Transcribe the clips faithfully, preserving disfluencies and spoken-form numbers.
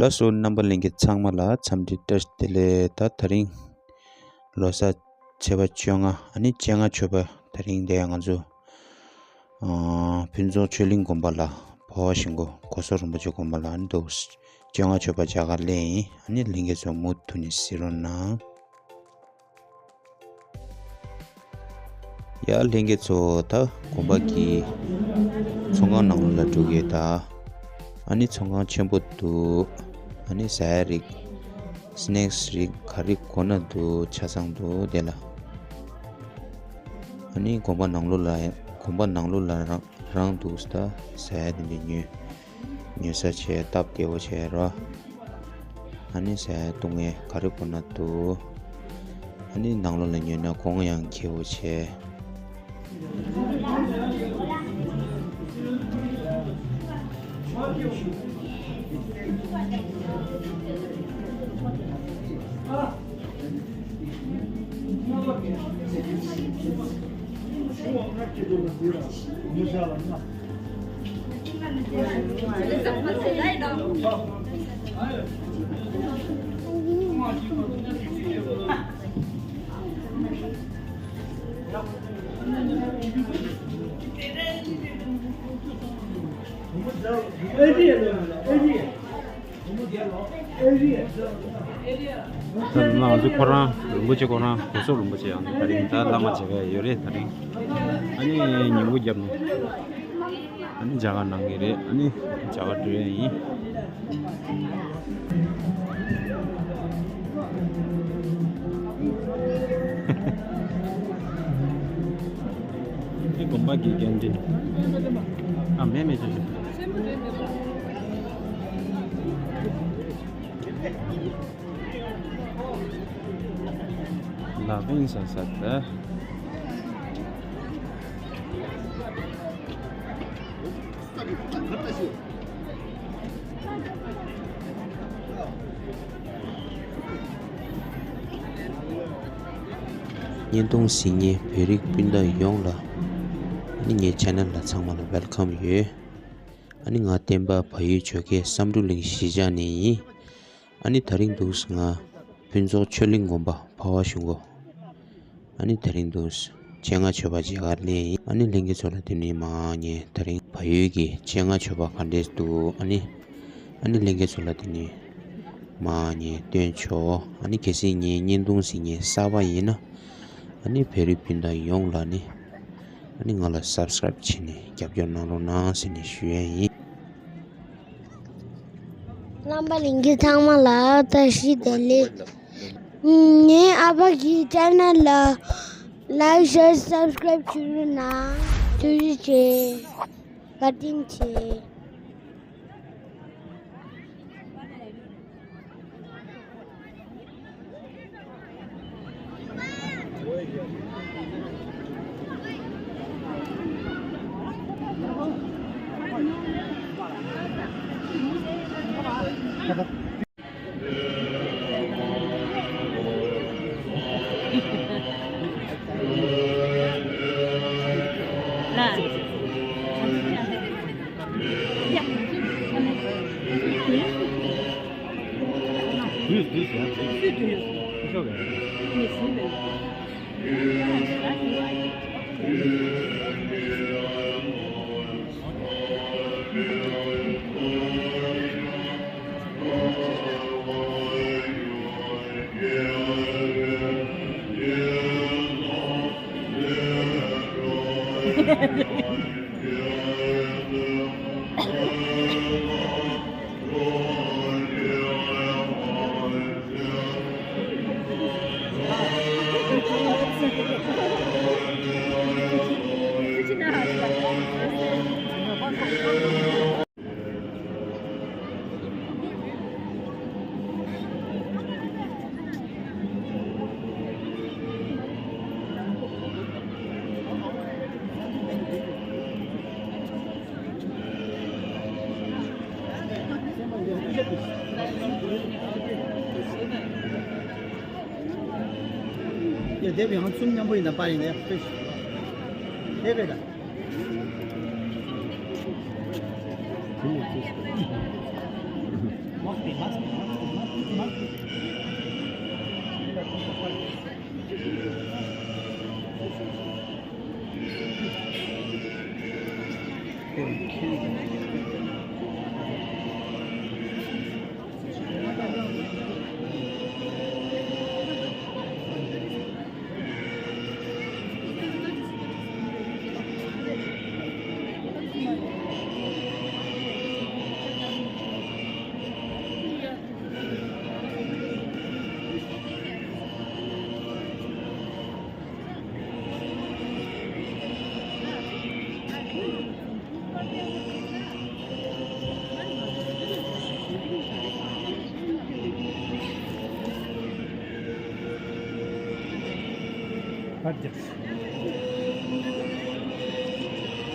ད་སོ་རྣམ་པ་ལྷན་རྒྱས་ཚང་མ་ལ་འཚམས་འདྲི་བཀྲ་ཤིས་བདེ་ལེགས། ད་དེ་རིང་ལོ་གསར་ཚེས་པ་བཅོ་ལྔ། ཨ་ནི་བཅོ་ལྔ་མཆོད་པ་དེ་རིང་འདི་ང་ཚོ་ཨ་ཕུན་ཚོགས་ཆོས་གླིང་དགོན་པ་ལ་འཕོ་བ་ཞིང་སྐོར་གོ་ས་རིན་པོ་ཆེ་དགོན་པ་ལ་ཨ་ནི་འདུག་བཅོ་ལྔ་མཆོད་པ་མཇལ་ཁ་སླེབས་ཡིན། ཨ་ནི་ལྷན་རྒྱས་ཚོ་མུ་མཐུད་ནས་གཟིགས་རོགས་གནང་། ཡ་ལྷན་རྒྱས་ཚོ། ད་དགོན་པ་གི་ཚོང་ཁང་ནང་ལོགས་ལ་འགྲོ་གི་ད། ཨ་ནི་ཚོང་ཁང་ཆེན་པོ་འདུག་ཨ་ནི་ཟ་ཡ་རིགས། སི་ནེག་སི་རིགས་ག་རེ་དགོས་ན་འདུག་ཆ་ཚང་འདུག་དེ་ལ། ཨ་ནི་དགོན་པ་ནང་ལོགས་ལ་དགོན་པ་ནང་ལོགས་ལ་རང་རང་འདུག་ད་ཟ་ཡ་དེ་འདྲ་ཉོས། ཉོ་ས་བྱས། སྟབས་བདེ་བོ་བྱས་རོ། ཨ་ནི་ཟས་བཏུང་ངས་ག་རེ་དགོས་ན་འདུག་ཨ་ནི་ནང་ལོགས་ལ་ཉོས་ན་གོང་ཡང་ཁེ་བོ་བྱས། ད་ང་ཚོ་ཁོ་རང་རིན་པོ་ཆེ་ཁོ་རང་གོ་ས་རིན་པོ་ཆེ་ཡང་ད་རིང་ད་བླ་མ་མཇལ་ག་ཡོད་རེད། ད་རིང་ཨ་ནི་ཉིན་གུང་རྒྱབ་ནས་ཨ་ནི་མཇལ་ཁ་གནང་གི་རེད། ཨ་ནི་མཇལ་ཁ་འགྲོ་ཡ་ཡིན། འདི་དགོན་པ་གི་འགན་འཛིན། ཨ་མེད་མེད་ཅོ་ཅོ། ལ་བིང་ས་ས་ད། བརྙན་ཐུང་གཟིགས་མཁན་བོད་རིགས་སྤུན་ཟླ་ཡོངས་ལ། ཨ་ནི་ངའི་ཆེ་ནལ་ལ་ཚང་མ་ལ་ཝེལ་ཀམ་ཡོད། ཨ་ནི་ང་བསྟན་པ་བལ་ཡུལ་ཇོ་ཁའི་བསམ་འགྲུབ་གླིང་གཞིས་ཆགས་ནས་ཡིན། ཨ་ནི་དེ་རིང་འདུག་ང་ཕུན་ཚོགས་ཆོས་གླིང་དགོན་པ་འཕོ་བ་ཞུ་གོ། ཨ་ནི་དེ་རིང་འདུག་བཅོ་ལྔ་མཆོད་པ་མཇལ་ཁ་སླེབས་ཡིན། ཨ་ནི་ལྷན་རྒྱས་ཚོ་ལ་དེ་ནས་མ་ངས་དེ་རིང་བལ་ཡུལ་གྱི་བཅོ་ལྔ་མཆོད་པ་ག་འདྲས་འདུག་ཨ་ནི་ཨ་ནི་ལྷན་རྒྱས་ཚོ་ལ་དེ་ནས་མ་ངས་སྟོན་ཆོག་ཨ་ནི་གལ་སྲིད་ངའི་བརྙན་ཐུང་གཟིགས་མཁན་གསར་པ་ཡིན་ན། ཨ་ནི་བོད་རིགས་སྤུན་ཟླ་ཡོངས་ལ་ནི། ཨ་ནི་ང་ལ་སབ་སི་ཀ་རེབ་བྱས་ནས་རྒྱབ་སྐྱོར་གནང་རོགས་གནང་ཟེར་ནས་ཞུ་ཡས་ཡིན། རྣམ་པ་ལྷན་རྒྱས་ཚང་མ་ལ་བཀྲ་ཤིས་བདེ་ལེགས། ངའི་ཨ་ཕ་གི་ཆེ་ནལ་ལ་ལའིག་ཤེར་སབ་སི་ཀ་རེབ་བྱེད་རོགས་གནང་། ཐུགས་རྗེ་ཆེ། བཀའ་དྲིན་ཆེ། ཡ་དེ་བས་ཡང་གསུམ་མཉམ་པོ་ཡིན་ན་པར་ཡིན་ན་ཡ་ཕེ་ཤི་དེ་བས་ད།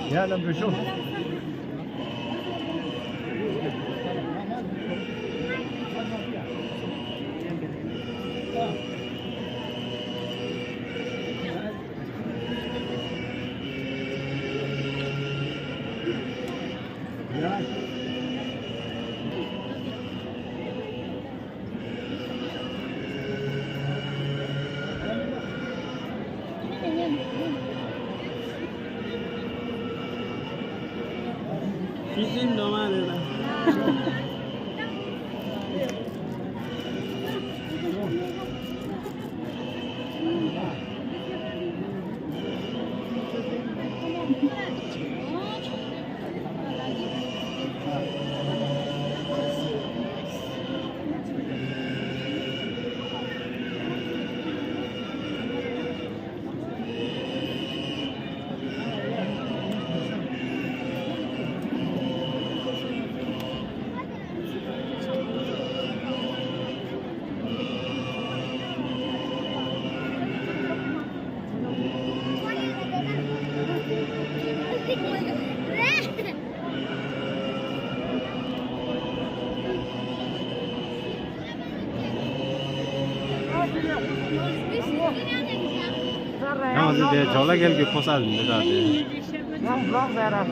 ཡ་ལམ་འགྲོ་ཤོག་ཤི་ཟིན་འགྲོ་མ་རེད་ལ། ཡང་ཟེར་ཏེ་ཇོ་ལ་རྒྱལ་གྱི་ཕོ་གསར་འདི་འདྲ་སྟེ། ཡང་བློག་ཟེར་ར།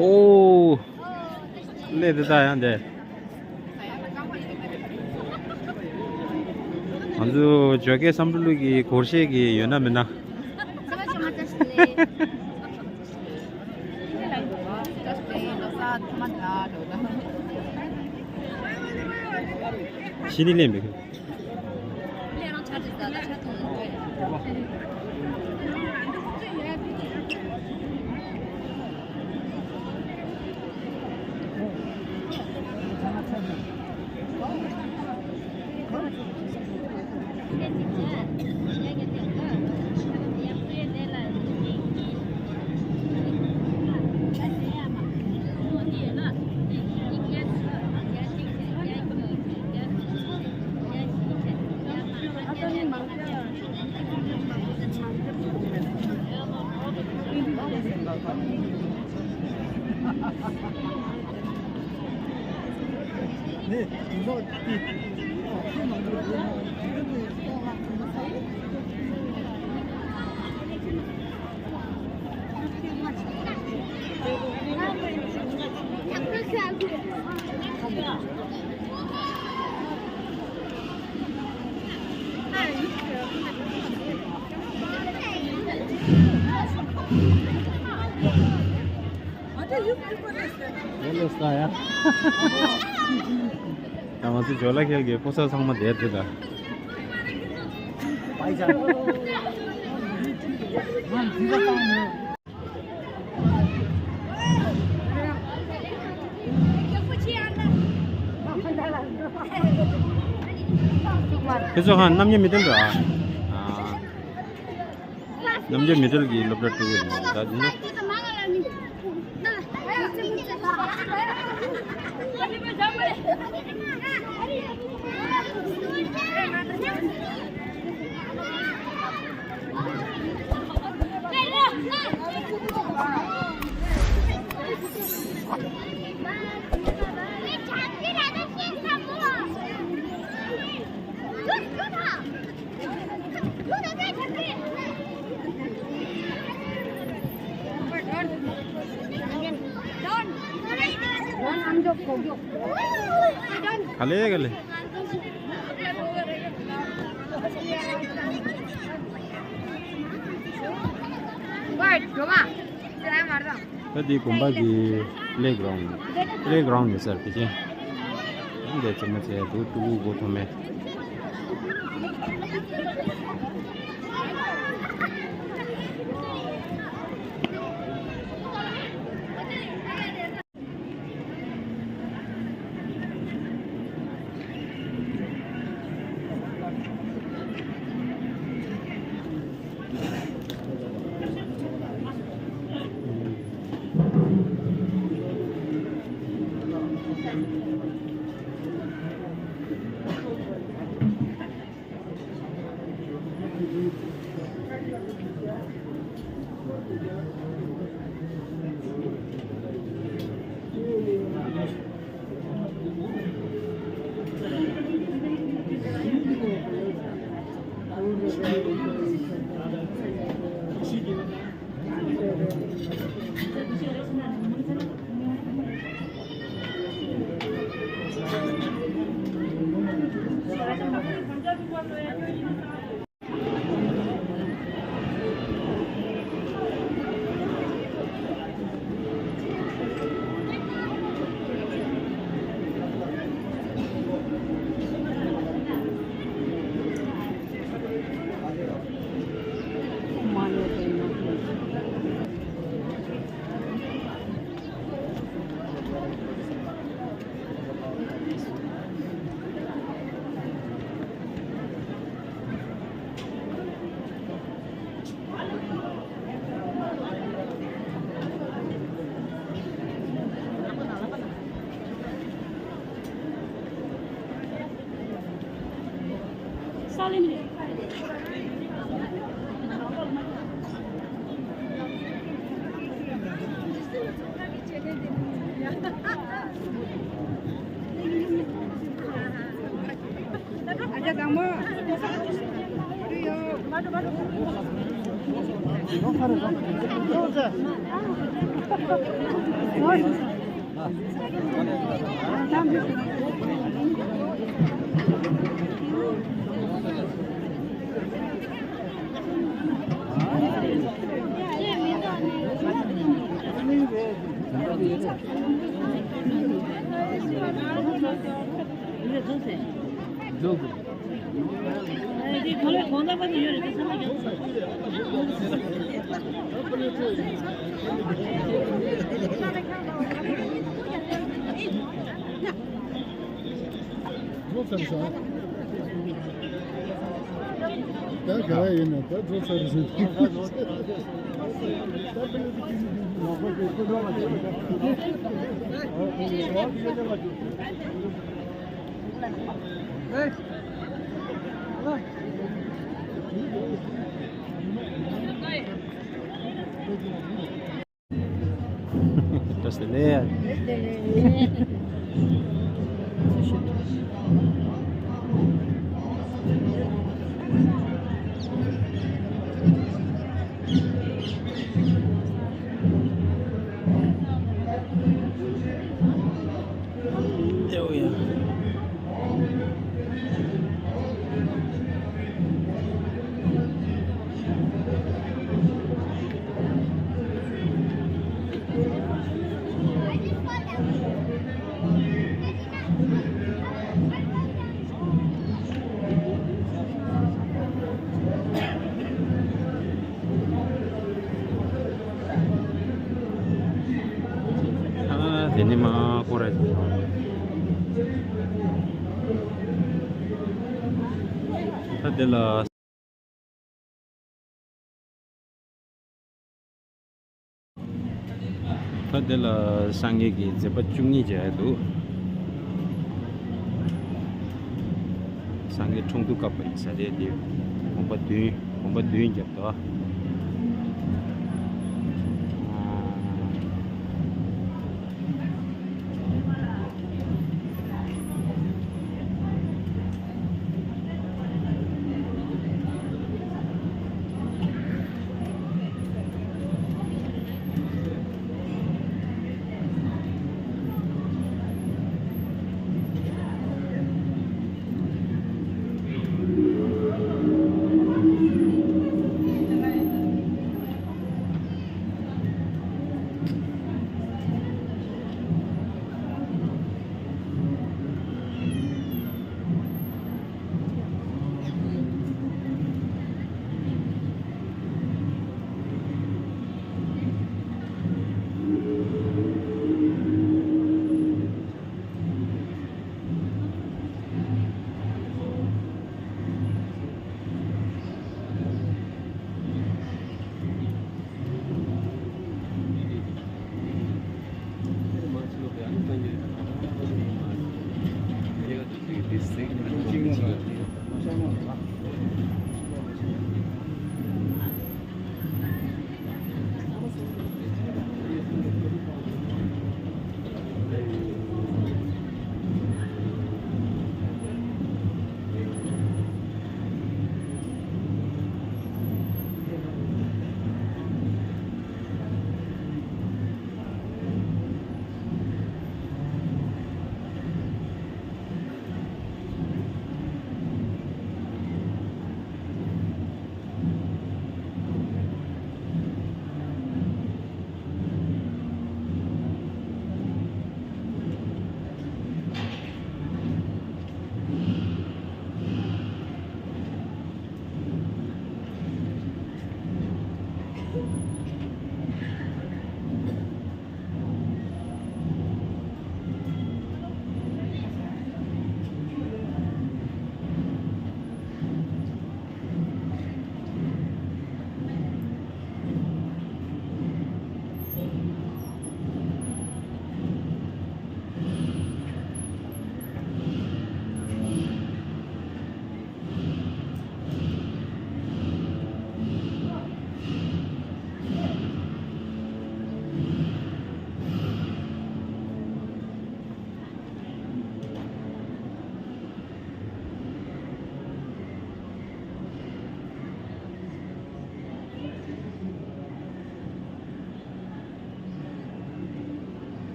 ཨོ། ལས་དེ་ད་ཡང་དེ། ང་ཚོ་ཇོ་ཀའི་བསམ་གྲུབ་ལུགས་ཀྱི་སྒོར་གཞས་ཀྱི་ཡོད་ན་མེད་ན། ཤི་ནི་ལེན་པའི། ཡོད་ལེ་ས་ཡ། ད་ང་ཚོ་ཇོ་ལ་ཁེལ་གྱི་ཕོ་གསར་ཚང་མ་དེར་དེ་ད། ཁྱེད་ཚོ་ཧ་རྣམ་གཡེང་མི་སྟེར་ར། ཨ། རྣམ་གཡེང་མི་སྟེར་གྱི་སློབ་གྲྭ་དྲུག་ཡིན་ད་འདི་ནི། ག་ལེ་ག་ལེ། ད་འདི་དགོན་པ་གི་པི་ལེ་གྷི་རའུན་ཌི། པི་ལེ་གྷི་རའུན་ཌི་ཡོད་ས་རེད་དེ་ཅན། འདི་ཙམ་མ་ཚད་འདུག་ཕྲུ་གུ་མགོ་ཐོམ་མེད། འགྲོ་ཚར་སོང་། ད་ག་རེ་ཡིན་ན་ད་འགྲོ་ཚར་སོང་། བཀྲ་ཤིས་བདེ་ལེགས། ཁོ་རེད། ད་དེ་ལ། ད་དེ་ལ་སངས་རྒྱས་ཀྱི་མཛད་པ་བཅུ་གཉིས་མཇལ་ཡ་འདུག་སངས་རྒྱས་འཁྲུངས་དུས་སྐབས་པ་ཡིན་ས་རེད་དེ། དགོངས་པ་བདུན། དགོངས་པ་བདུན་བརྒྱབ་འདུག་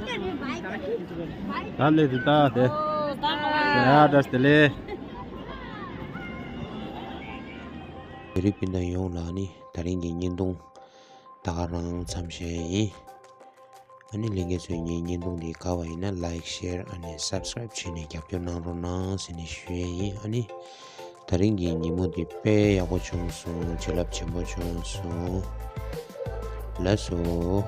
ད་ལས་དེ་ད་དེ། ཡ་བཀྲ་ཤིས་བདེ་ལེགས། བོད་རིགས་སྤུན་ཟླ་ཡོངས་ལ་ནི་དེ་རིང་གི་བརྙན་ཐུང་ད་ག་རང་མཚམས་བཞག་ཡིན། ཨ་ནི་ལྷན་རྒྱས་ཚོས་ངའི་བརྙན་ཐུང་འདི་དགའ་བ་ཡིན་ན་like share ཨ་ནི་subscribe བྱས་ནས་རྒྱབ་སྐྱོར་གནང་རོགས་གནང་ཟེར་ནས་ཞུ་ཡས་ཡིན། ཨ་ནི་དེ་རིང་གི་ཉིན་མོ་འདི་དཔེ་ཡག་པོ་བྱུང་སོང་། བྱིན་རླབས་ཆེན་པོ་བྱུང་སོང་། ལགས་སོ།